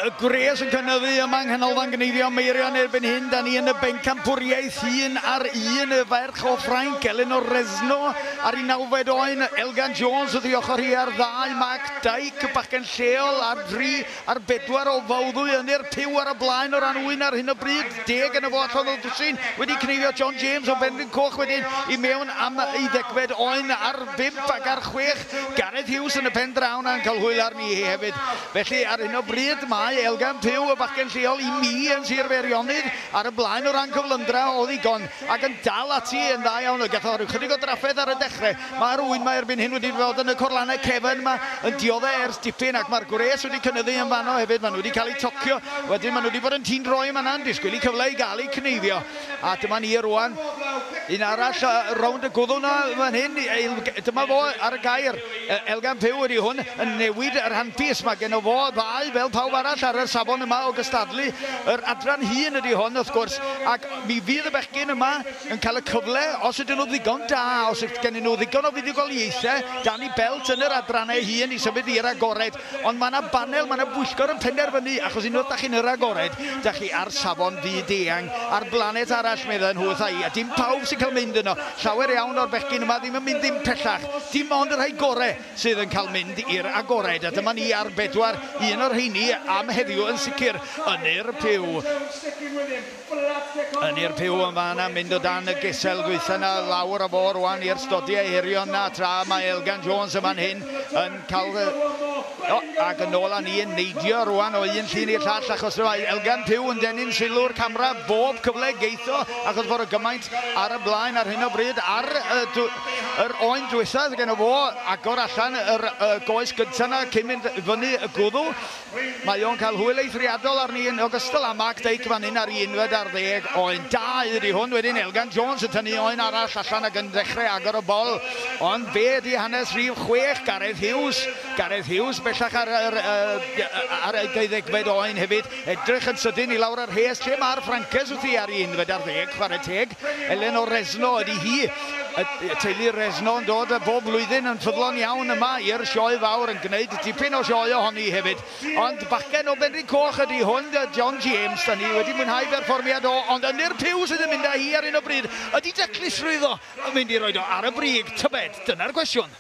Y gwres yn cynyddu yma yng Nghanolfan Gneifio Meirion erbyn hyn. Da ni yn y bencampwriaeth 1 ar 1, y ferch o Ffrainc, Eleanor Resno, ar ei nawfed oen, Elgan Jones wrth ei ochr hi ar ddau, Mark Dyke, y bachgen lleol, ar dri, ar bedwar o Fawddwy, Ynyr Puw ar y blaen o ran ŵyn ar hyn o bryd, 10 yn y fo allan o ddwsin, wedi cneifio John James o Benrhyn Coch wedyn i mewn am ei ddegfed oen ar bump ac ar chwech, Gareth Hughes yn y pen draw 'na'n cael hwyl arni hi hefyd. Felly, ar hyn o bryd, mae Elgan Pugh, y bachgen lleol i mi yn Sir Feirionnydd, ar y blaen o ran cyflymdra o ddigon, ac yn dal ati yn dda iawn. Gath o ryw chydig o drafferth ar y dechrau. Mae'r ŵyn 'ma erbyn hyn wedi bod yn y corlannau cefn 'ma yn dioddau ers dipyn, ac mae'r gwres wedi cynyddu yn fanno hefyd. Maen nhw wedi cael eu tocio. Wedyn maen nhw wedi bod yn tîn-droi yn fan'na yn disgwyl eu cyfle i gael eu cneifio. A dyma ni rwan. Un arall rownd y gwddw 'na fan hyn. Dyma fo ar y gair. Elgan Pugh ydy hwn, yn newid yr handpiece. Mae genno fo ddau, fel pawb arall, ar y safon yma o gystadlu. Yr adran hŷn ydy hwn, wrth gwrs, ac mi fydd y bechgyn yma yn cael y cyfle, os ydyn nhw ddigon da, os oes gennyn nhw ddigon o fuddugoliaethau dan eu belt yn yr adrannau hŷn i symud i'r agored. Ond mae 'na banel, mae 'na bwyllgor yn penderfynu, achos unwaith da chi'n yr agored, da chi ar safon fyd-eang, ar blanet arall, medden nhw wrtha i, a dim pawb sy'n cael mynd yno. Llawer iawn o'r bechgyn yma ddim yn mynd ddim pellach. Dim ond y rhai gore sydd yn cael mynd i'r agored. A dyma ni ar bedwar, un o'r rheini am heddiw yn sicr, Ynyr Puw. Ynyr Puw yn fan'na, mynd o dan y gesel ddwytha 'na, lawr â fo rwan i'r stodiau hirion 'na, tra mae Elgan Jones yn fan hyn yn cael... O, ac yn ôl â ni yn neidio rwan o un llun i'r llall, achos mae Elgan Puw yn dennyn sylw'r camera bob cyfle geith o, achos fod o gymaint ar y blaen ar hyn o bryd ar y, yr oen dwytha gen o fo agor allan yr goes gynta 'na cyn mynd fyny y gwddw. Mae o'n cael hwyl eithriadol arni yn ogystal â Mark Dyke fan hyn ar unfed ar ddeg oen. Da ydy hwn wedyn, Elgan Jones yn tynnu oen arall allan ac yn dechrau agor y bol. Ond be ydy hanes rhif 6, Gareth Hughes? Gareth Hughes bellach ar yr, ar y deuddegfed oen hefyd. Edrych yn sydyn i lawr yr rhes lle mae'r Ffrances wrthi ar unfed ar ddeg, chwarae teg. Eleanor Resno ydy hi. Y teulu Resno yn dod bob blwyddyn yn ffyddlon iawn yma i'r sioe fawr, yn gwneud dipyn o sioe ohoni hefyd. Ond bachgen o Benrhyn Coch ydy hwn, John James. Da ni wedi mwynhau berfformiad o, ond Ynyr Puw sydd yn mynd â hi ar hyn o bryd. Ydy daclusrwydd o yn mynd i roid o ar y brig, tybed? Dyna'r cwestiwn.